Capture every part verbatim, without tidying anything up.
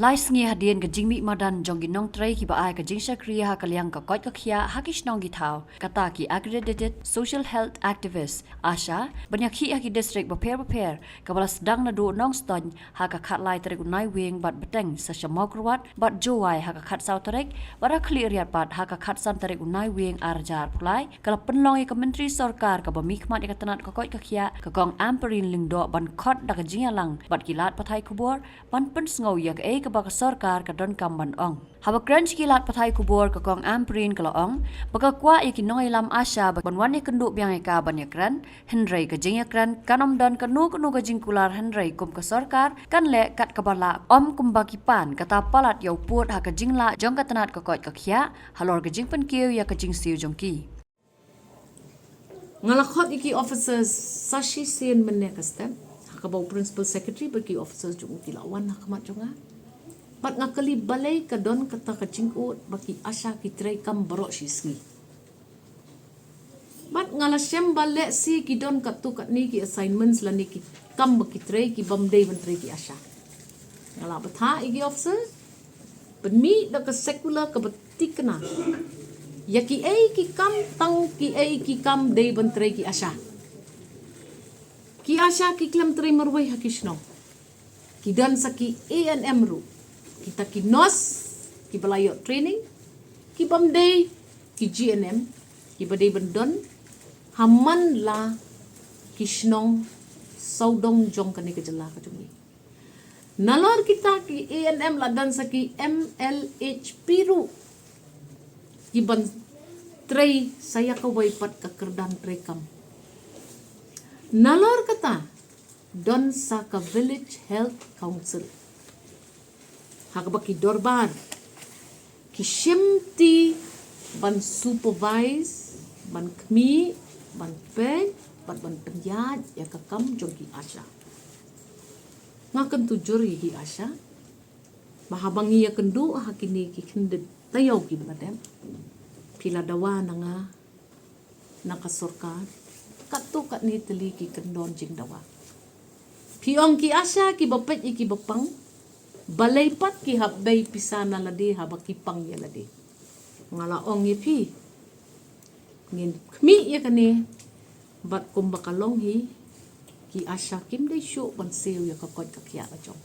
Lai sngi hadien ka jingmih madan jong ki nongtrei kiba ai ka jingshakri ha ka liang ka koit ka khiah ha ki shnong ki thaw, kata ki Accredited Social Health Activist, ASHA, ban ïakhih ha ki district bapher bapher, kaba la sdang naduh Nongstoiñ ha ka khatlai tarik u Naiwieng bad bteng sa sha Mawkyrwat bad Jowai ha ka khatsaw tarik, bad ha Khliehriat pat ha ka khatsan tarik u Naiwieng arhajar arphew lai, ka la pynlong ïa ka Myntri Sorkar kaba mihkhmat ïa ka tnat ka koit ka khiah, ka Kong Ampareen Lyngdoh, ban khot da ka jingïalang bad ki lad pathai khubor ban pynsngew ïa kaei kaba ka sorkar ka donkam ban ong. Haba kren sha ki lad pathai khubor, ka Kong Ampareen ka la ong ba ka kwah ïa ki nongïalam ASHA ban wan ïakynduh biang ïa ka ban ïakren, hynrei ka jingïakren kan ym don kano kano ka jingkular, hynrei kum ka sorkar kan leh kat kaba lah, ym kumba ki pan, kata palat ïa u pud ha ka jinglah jong ka tnat ka koit ka khiah halor ka jingpynkiew ïa ka jingsiew jong ki. Nga la khot ïa ki officers sa shisien mynne ka step, ha kaba u principal secretary bad ki officers jong u ki la wan ha khmat jong nga. Bad nga kylli balei ka don kata ka jingud ba ki ASHA ki trei kam baroh shi sngi. Bad nga la shem ba lehse ki don katto katne ki assignments lane ki kam ba ki trei ki bym dei ban trei ki ASHA. Nga la bthah ïa ki officer, pynmih da ka circular kaba thikna ïa kiei ki kam, tang kiei ki kam dei ban trei ki ASHA. Ki ASHA ki khlem trei marwei ha ki shnong. Ki don sa ki ANM ruh, kita ki nurse kiba la ïoh training, ki bym dei ki GNM, kiba dei ban don ha man la ki shnong sawdong jong kane ka jylla ka jong ngi. Nalor kita ki ANM la don sa ki MLHP ruh, ki ban trei sa ïa kawei pat ka kyrdan trei kam. Nalor kata, don sa ka Village Health Council, ha kaba ki dorbar ki shimti ban supervise, ban khmih, ban peit bad ban pynïaid ïa ka kam jong ki ASHA. Nga kyntu jur ïa ki ASHA ba haba ngi ïakynduh ha kine ki khyndiat taïew kiba la dep, phi la dawa na nga, na ka sorkar, katto katne tylli ki kyndon jingdawa. Phi ong ki ASHA kiba peit ïa kiba pang, balei pat ki hap bei pisa na lade haba ki pang ïa lade? Nga la ong ïa phi, ngin khmih ïa kane, bad kumba ka long hi, ki ASHA kim dei shuh ban siew ïa ka koit ka khiah ka jong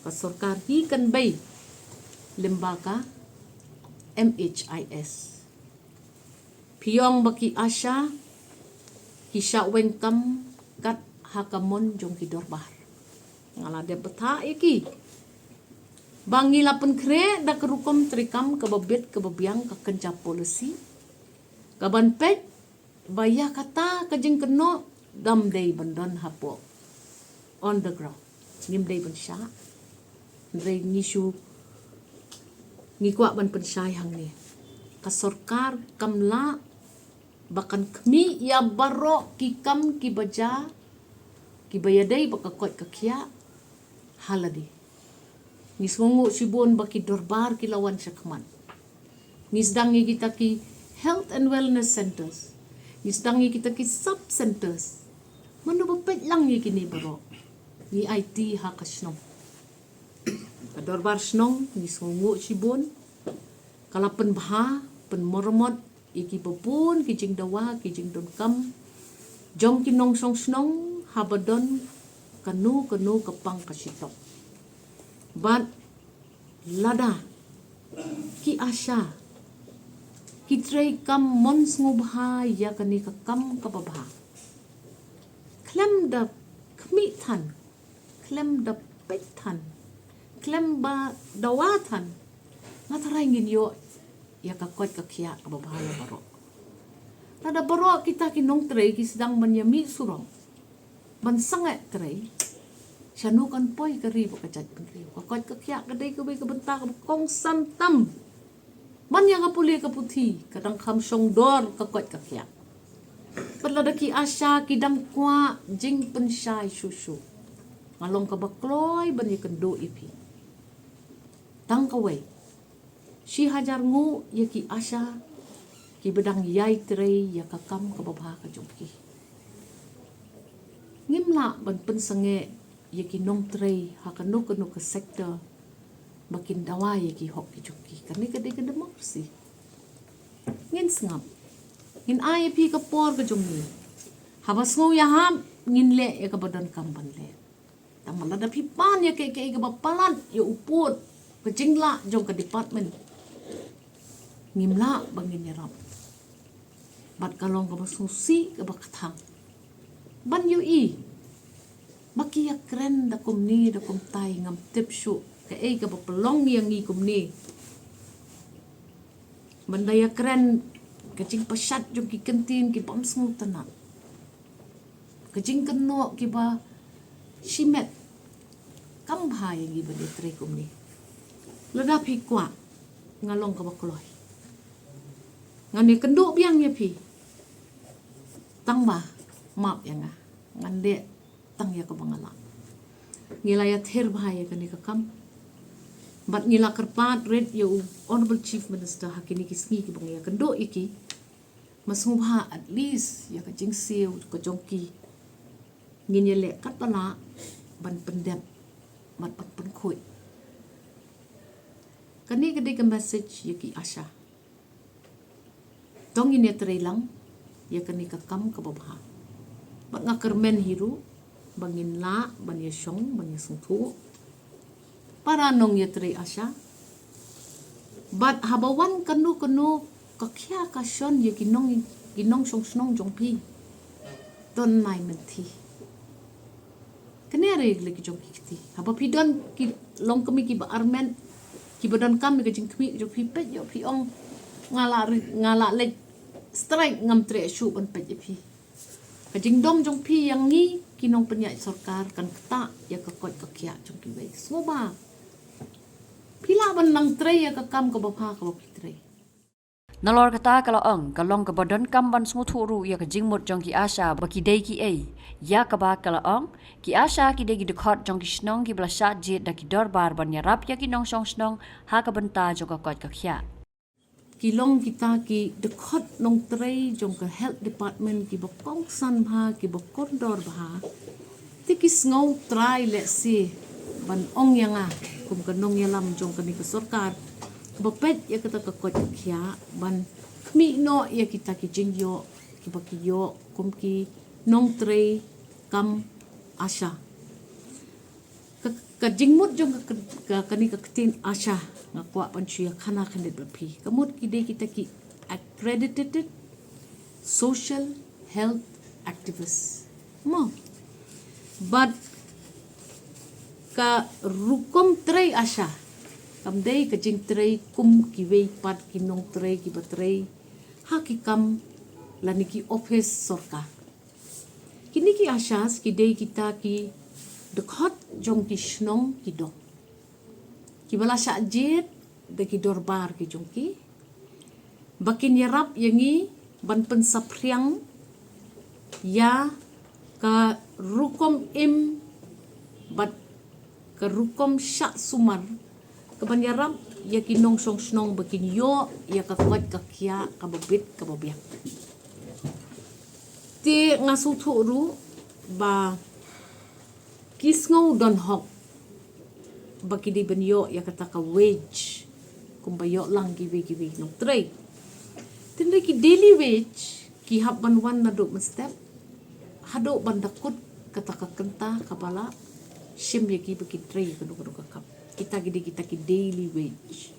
ka sorkar, hi kan bei lyngba ka MHIS. Phi ong ba ki ASHA ki shah weng kam kat ha ka mon jong ki dorbar. Nga la dep bthah ïa ki ba ngi la pynkhreh da ka rukom treikam kaba bit kaba biang, ka kynja policy, ka ban peit ba ïa kata ka jingkynnoh kam dei ban don hapoh on the ground. Ngim dei ban shah. Hynrei ngi shu, ngi kwah ban pynshai hangne, ka sorkar kam lah ba kan khmih ïa baroh ki kam kiba jia, kiba ïadei bad ka koit ka khiah ha lade. Ngi sngewnguh shibun ba ki dorbar ki la wan shakhmat. Ngi sdang ïa kita ki health and wellness centers, ngi sdang ïa kita ki sub centers. Mano ba peit lang ïa kine baroh? Ngi aiti ha ka shnong. Ka dorbar shnong, ngi sngewnguh shibun, ka la pynbha, pynmormot ïa kiba bun ki jingdawa, ki jingdonkam jong ki nongshong shnong haba don kano kano ka pang ka shitom. Bad lada ki ASHA ki treikam mon sngewbha ïa kane ka kam kaba bha, khlem da khmih than, khlem da peit than, khlem ba dawa than, nga tharai ngin ïoh ïa ka koit ka khiah kaba bha ïa baroh. Lada baroh kita ki nongtrei ki sdang ban ïa mih surok, ban sangeh trei, shano kan poi ka ri bad ka jaitbynriew? Ka koit ka khiah ka dei kawei ka bynta kaba kongsan tam ban ïa ka pule ka puthi, ka dang kham shong dor ka koit ka khiah. Bad lada ki ASHA ki dang kwah jingpynshai shuh shuh, nga long kaba kloi ban ïakynduh ïa phi. Tang kawei, shi hajar nguh ïa ki ASHA kiba dang ïai trei ïa ka kam kaba bha ka jong ki. Ngim lah ban pynsangeh ïa ki nongtrei ha kano kano ka sector ba kin dawa ïa ki hok ki jong ki. Kane ka dei ka democracy. Ngin sngap. Ngin ai ïa phi ka por ka jong ngi. Haba sngew ïahap ngin leh ïa kaba donkam ban leh. Tang ba lada phi pan ïa kaei kaei kaba palat ïa u pud ka jinglah jong ka department, ngim lah ba ngin ïarap. Bad ka long kaba sngewsih kaba kthang ban ïohi ba ki ïakren da kumne da kumtai, ngam tip shuh kaei kaba pynlong ïa ngi kumne. Ban da ïakren ka jingpashat jong ki kyntien ki bym sngewtynnat, ka jingkynnoh kiba shimet. Kam bha ïa ngi ban ïatrei kumne. Lada phi kwah, nga long kaba kloi, ngan ïakynduh biang ïa phi. Tang ba map ïa nga, ngan leh tang ïa kaba nga lah. Ngi la ïathir bha ïa kane ka kam. Bad ngi la kyrpad rit ïa u Honorable Chief Minister ha kine ki sngi kiba ngi ïakynduh ïa ki. Nga sngewbha at least ïa ka jingsiew ka jong ki ngin ïaleh katba lah ban pyndep bad ban pynkhuid. Kane ka dei ka message ïa ki ASHA. To ngin ïatrei lang ïa kane ka kam kaba bha. Bad nga kyrmen hi ruh ba ngin lah ban ïashong ban ïasngewthuh para nongïatrei ASHA. Bad haba wan kano kano ka khia ka shon ïa ki nong, ki nongshong shnong jong phi, to nai mynthi. Kane ruh ïa ki jong ki kti. Haba phi don ki longkmie kiba armet, kiba donkam ïa ka jingkhmih jong phi, peit ïoh phi ong, nga la ri-, nga la leit strike, ngam treh shuh ban peit ïa phi. Ka jingdom jong phi ïa ngi ki nongpynïaid sorkar kan ktah ïa ka koit ka khiah jong kiwei. Sngewbha phi lah ban nang trei ïa ka kam kaba bha kaba phi trei. Nalor kata ka la ong, ka long kaba donkam ban sngewthuh ruh ïa ka jingmut jong ki ASHA ba ki dei kiei. Ïa kaba ka la ong, ki ASHA ki dei ki dkhot jong ki shnong kiba la shah jied da ki dorbar ban ïarap ïa ki nongshong shnong ha ka bynta jong ka koit ka khiah. Ki long kita ki dkhot nongtrei jong ka health department kiba kongsan bha, kiba kordor bha. Te ki sngew trai lehse ban ong ïa nga kum ka nongïalam jong kane ka sorkar kaba peit ïa kata ka koit ka khiah ban khmih noh ïa kita ki jingïoh kiba ki ïoh kum ki nongtrei kam ASHA. Ka, ka jingmut jong ka, ka, kane ka ktien ASHA, nga kwah ban shu ïa khana khyndiat bad phi. Ka mut ki dei kita ki accredited social health activist. Mo. Bad ka rukom trei ASHA kam dei ka jingtrei kum kiwei pat ki nongtrei kiba trei ha ki kam lane ki office sorkar. Kine ki ASHAs ki dei kita ki dkhot jong ki shnong ki dong kiba la shah jied da ki dorbar ki jong ki ba kin ïarap ïa ngi ban pynsaphriang ïa ka rukom im bad ka rukom shah sumar kaban ïarap ïa ki nongshong shnong ba kin ïoh ïa ka koit ka khiah kaba bit kaba biang. Te nga sngewthuh ruh ba ki sngew don hok ba ki dei ban ïoh ïa kata ka wage kumba ïoh lang kiwei kiwei ki nongtrei. Tynrai ki daily wage ki hap ban wan naduh mynstep haduh ban da kut kata ka kynta kaba la shim ïa ki ba ki trei kano kano ka kam. Kita ki dei kita ki daily wage.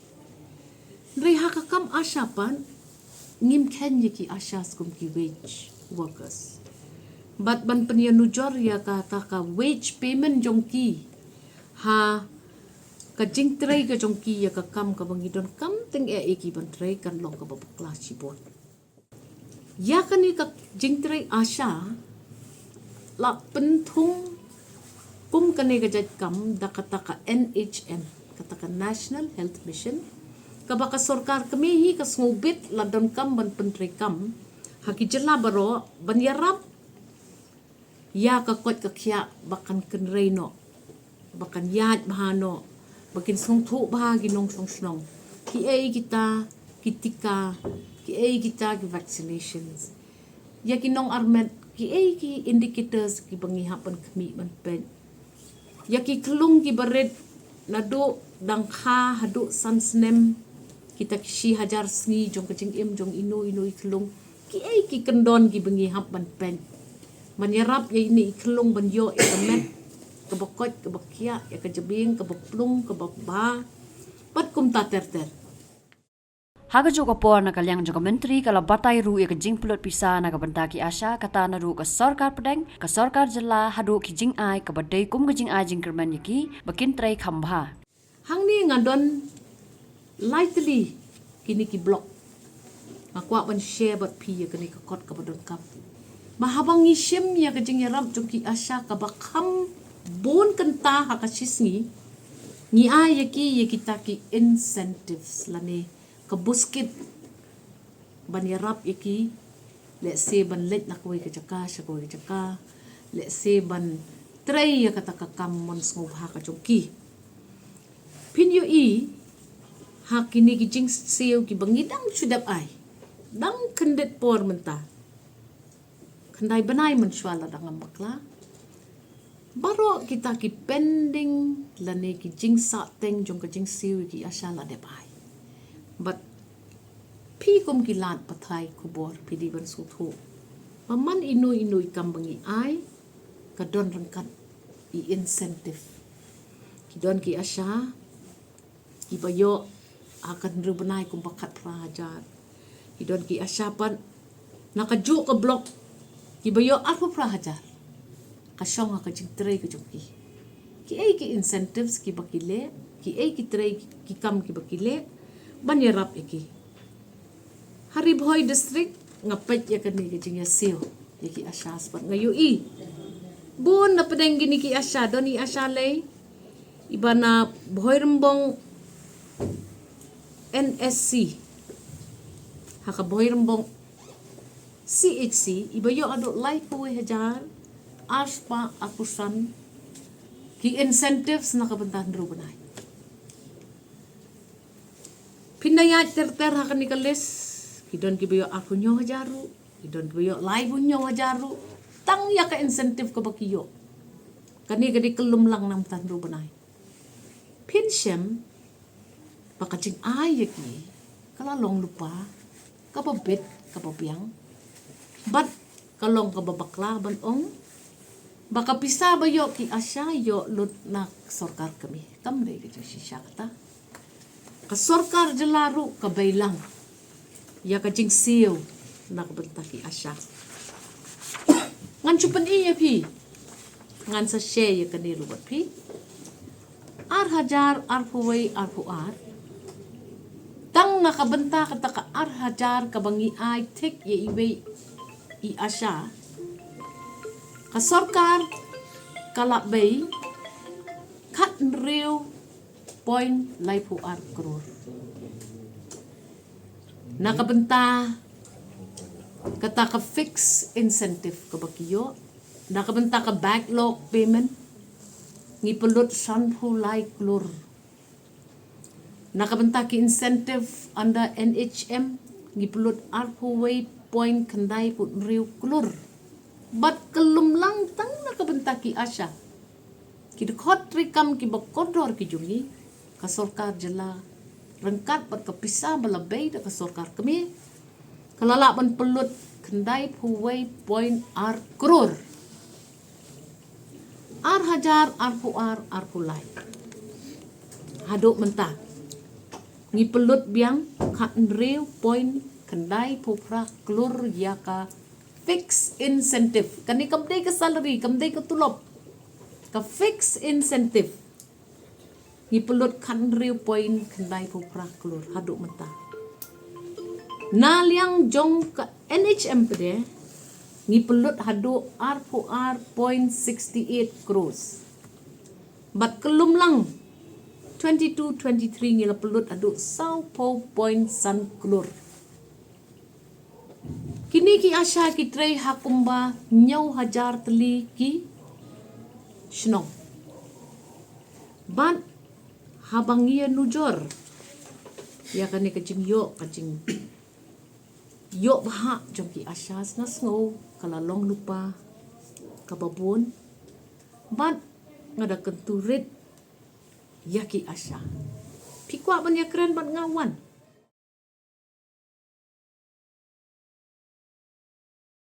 Hynrei ha ka kam ASHA pat ngim kheiñ ïa ki ASHAs kum ki wage workers. Bad ban pynïanujor ïa kata ka wage payment jong ki ha ka jingtrei ka jong ki ïa ka kam kaba ngi donkam tyngeh ïa ki ban trei kan long kaba bakla shibun. Ïa kane ka jingtrei ASHA la pynthung kum kane ka jait kam da kata ka N H M, kata ka National Health Mission, kaba ka sorkar kmie hi ka sngewbit la donkam ban pyntrei kam ha ki jylla baroh ban ïarap ïa ka koit ka khiah ba kan kynrei noh, ba kan ïaid bha noh, ba kin sngewthuh bha ki nongshong shnong kiei kita ki tika, kiei kita ki vaccinations. Ïa ki nongarmet kiei ki indicators kiba ngi hap ban khmih ban peit. Ïa ki khyllung kiba rit naduh Dang kha haduh san snem, kita ki shi hajar sngi jong ka jingim jong ino ino i khyllung, kiei ki kyndon kiba ngi hap ban peit ban ïarap ïa ine i khyllung ban ïoh ïa ka met kaba koit kaba khiah, ïa ka jabieng kaba plung kaba bha, bad kumta ter ter. Ha kajuh ka por, na ka liang jong ka myntri ka la batai ruh ïa ka jingpynlut pisa na ka bynta ki ASHA, kata na ruh ka sorkar pdeng, ka sorkar jylla, haduh ki jingai kaba dei kum ka jingai jingkyrmen ïa ki ba kin trei kham bha. Hangne nga don lai tylli kine ki block. Nga kwah ban share bad phi ïa kane ka kot kaba donkam, ba haba ngi shim ïa ka jingïarap jong ki ASHA kaba kham bun kynta ha ka shi sngi, ngi ai ïa ki ïa kita ki incentives lane ka buskit ban ïarap ïa ki, lehse ban leit na kawei ka jaka sha kawei ka jaka, lehse ban trei ïa kata ka kam mon sngewbha ka jong ki. Phin ïohi ha kine ki jingsiew kiba ngi dang shu dep ai, dang khyndiat por mynta, khyndai bnai mynshuwa la dang ngam bakla. Baroh kita ki pending lane ki jingsahteng jong ka jingsiew ïa ki ASHA la dep ai. Bad phi kum ki lad pathai khubor phi dei ban sngewthuh ba man ino ino i kam ba ngi ai, ka don ryngkat i incentive. Ki don ki ASHA kiba ïoh ha ka hynriew bnai kumba khatphra hajar. Ki don ki ASHA pat na kajuh ka block kiba ïoh arphew phra hajar. Ka shong ha ka jingtrei ka jong ki. Kiei ki incentives kiba ki leh, kiei ki trei ki kam kiba ki leh ban ïarap ïa ki. Ha Ri Bhoi District nga peit ïa kane ka jingïasiew ïa ki ASHA, bad nga ïohi bun na pdeng kine ki ASHA don i ASHA lei iba na Bhoirymbong NSC, ha ka Bhoirymbong CHC, iba ïoh haduh laiphew wei hajar arspah arphew san ki incentives na ka bynta hynriew bnai. Phin da ïaid ter ter ha kane ka list, ki don kiba ïoh arphew hynñiew hajar ruh, ki don kiba ïoh laiphew hynñiew hajar ruh, tang ïa ka incentive kaba ki ïoh. Kane ka dei ka lum lang na ka bynta hynriew bnai. Phin shem ba ka jingai ïa ki ka la long lypa kaba bit kaba biang, bad ka long kaba bakla ban ong ba ka pisa ba ïoh ki ASHA ïoh lut na sorkar kmie. Kam dei ka jingshisha kata. Ka sorkar jylla ruh ka bei lang ïa ka jingsiew na ka bynta ki ASHA. Ngan shu pyni ïa phi, ngan sa share ïa kane ruh bad phi. Ar hajar arphew wei arphew ar, tang na ka bynta kata ka ar hajar kaba ngi ai thik ïa iwei i ASHA, ka sorkar ka la bei khathynriew point laiphew ar klur. Na ka bynta kata ka fixed incentive kaba ki ïoh, na ka bynta ka backlog payment, ngi pynlut sanphew lai klur. Na ka bynta ki incentive under NHM, ngi pynlut arphew wei point khyndaiphew hynriew klur. Bad ka lum lang tang na ka bynta ki ASHA, ki dkhot treikam kiba kordor ki jong ngi, ka sorkar jylla ryngkat bad ka pisa ba la bei da ka sorkar kmie, ka la lah ban pynlut khyndaiphew wei point ar klur. Ar hajar arphew ar arphew lai haduh mynta, ngi pynlut biang khathynriew point khyndaiphew phra klur ïa ka fixed incentive. Kane kam dei ka salary, kam dei ka tulop. Ka fixed incentive, ngi pynlut khathynriew point khyndaiphew phra klur haduh mynta. Na liang jong ka NHM pat de, ngi pynlut haduh arphew ar point sixty eight crores. Bad ka lum lang twenty two twenty three ngi la pynlut haduh sawphew point san klur. Kine ki ASHA ki trei ha kumba hynñiew hajar tylli ki shnong. Bad haba ngi ïa nujor ïa kane ka jingïoh, ka jingïoh bha jong ki ASHA, nga sngew ka la long lypa kaba bun. Bad nga da kyntu rit ïa ki Asha. Phi kwah ban ïakren bad nga, wan.